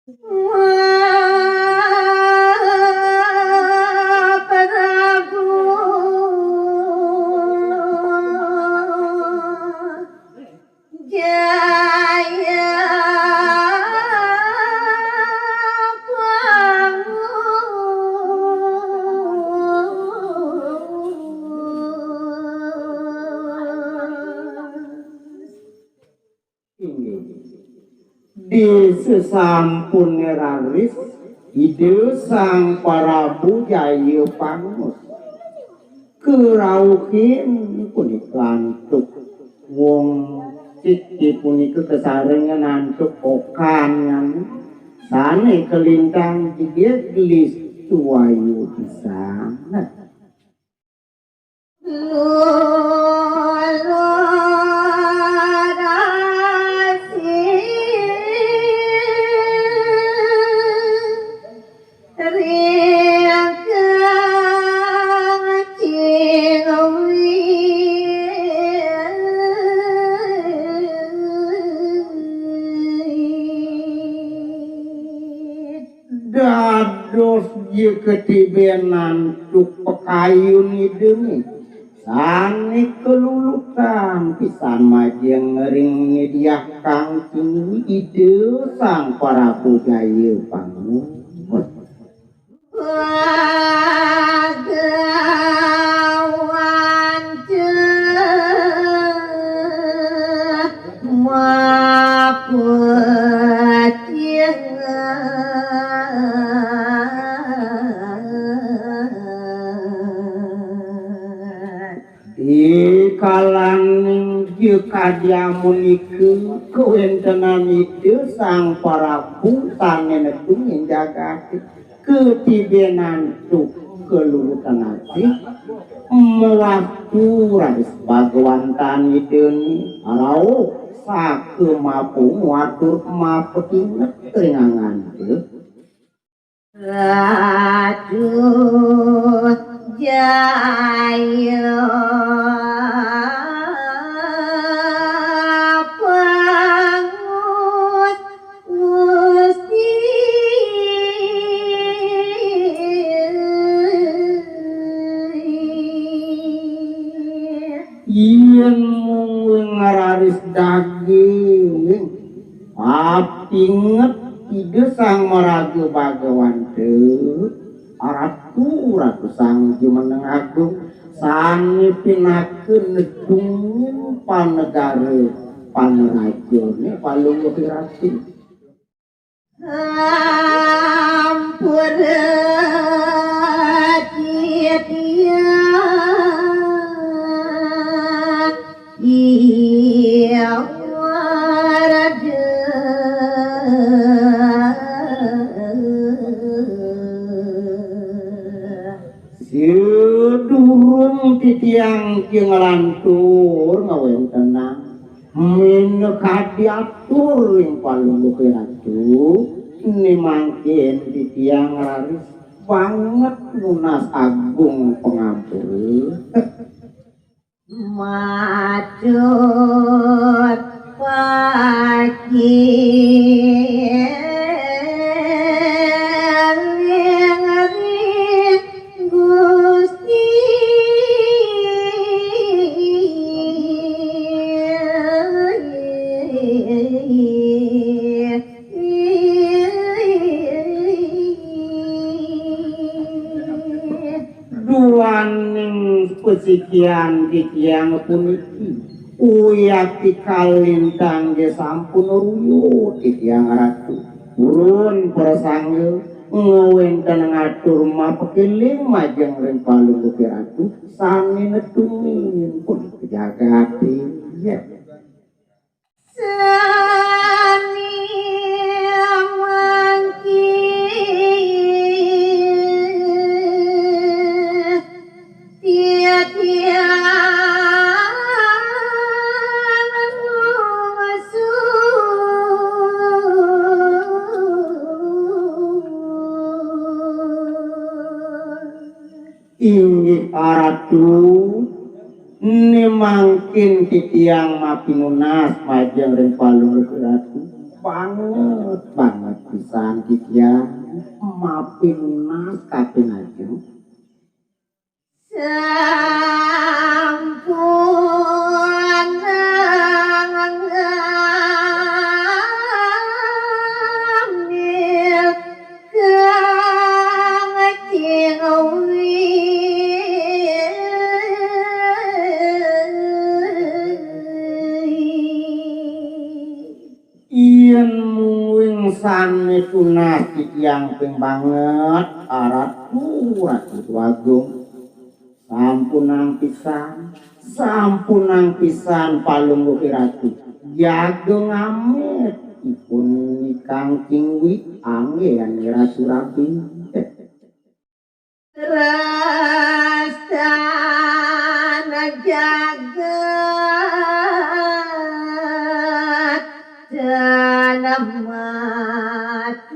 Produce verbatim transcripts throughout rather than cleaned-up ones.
Prabu Jaya Pangus. Inggih. Di sesampune raris Ida Sang Prabu Jaya Pangus kerauhin punika antuk wong siki punika kasarengan antuk okan sane kalintang jegeglis tuayu pisan. Dados jika tibenan tuk pekayun idene sane kelulutan pisan majeng ring nidiah kang tinggi Ida Sang Prabu Jaya Pangus. Bhagawan Di kalaning jekadya munika kawentenan Ida Sang Prabu sane nedungin jagate katibenan tuk kelulutan asih, mewaktu raris Bhagawantan Idane rauh saka mapungu atur mapatinget ring anganta. Ratu Jaya Pangus Gusti. Yen mung raris daging, papinget Ida Sang Maraga Bhagawanta, Ratu, Ratu Sang Jumeneng Agung, sane pinaka nedungin panegara panerajane Palungguh Ratu. Ampura titiang iya warada. Sadurung titiang nglantur ngawentenang minakadi atur ring Palungguh Ratu, ne mangkin titiang raris banget nunas agung pangampura. Matur pakiring ring Gusti. Duaning pasikian titiang puniki, uyati kalintang nggih sampun ruyut titiang Ratu. Purun prasangga ngawenten ngatur mapakiling majeng ring Palungguh Ratu sane nedungin pun jagate. Ya. Sami mangkin titiang ngusung. Inggih Ratu, ne mangkin titiang mapinunas majeng ring Palungguh Ratu. Banget, banget. Pisan titiang mapinunas kaping ajeng. Yén mung sané tunas titiang ping banget, Ratu, Ratu Agung. Sampunang pisan, sampunang pisan Palungguh Ratu. Jaga ngamit ipun Ni Kangcing Wi, anggén Ratu rabi. Rastana jagat tanah matutang.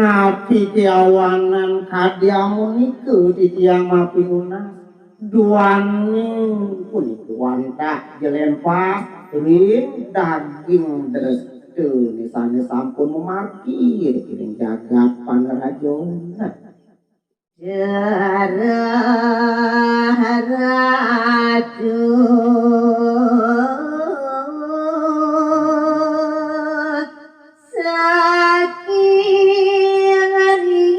Napi kéwanten kadi amunika titiang mapinunas? Duaning puniki wantah jelempas ring daging drestané sané sampun mamargi ring jagat pangrajané. Saking riin.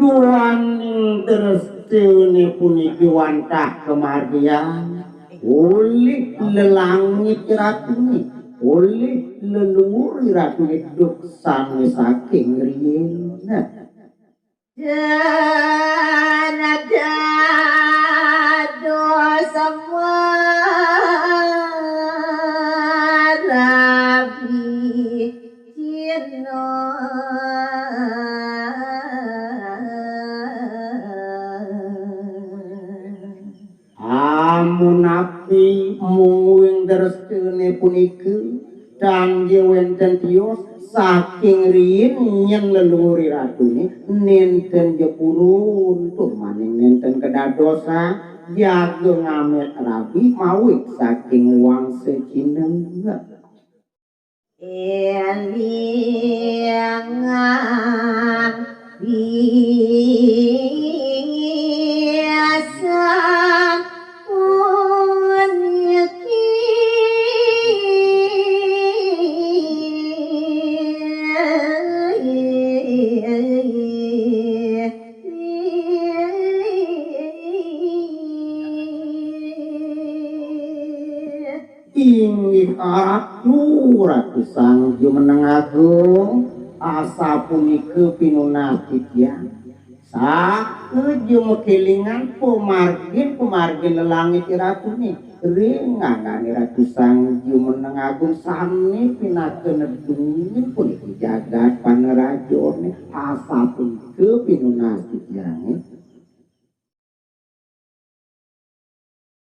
Duaning drestané puniki wantah kamargiang olih lelangit ratuné, olih leluhur ratuné duk sané saking riin. Nah. Dados marabi Cina. Amunapi mungguing drestané punika, tan ja wénten tios saking riin nyén leluhur ratuné, nénten ja purun tur maning nénten kadadosang, jaga ngamit rabi mawit saking wangsa Cina. Élingang pisan puniki. Inggih Ratu, Ratu Sang Jumeneng Agung, asapunika pinunas titiang. Sakeja makélingan pamargin-pamargin lelangit ratuné, ring anggané Ratu Sang Jumeneng Agung sané pinaka nedungin puniki jagat pangrajané, asapunika pinunas titiangé.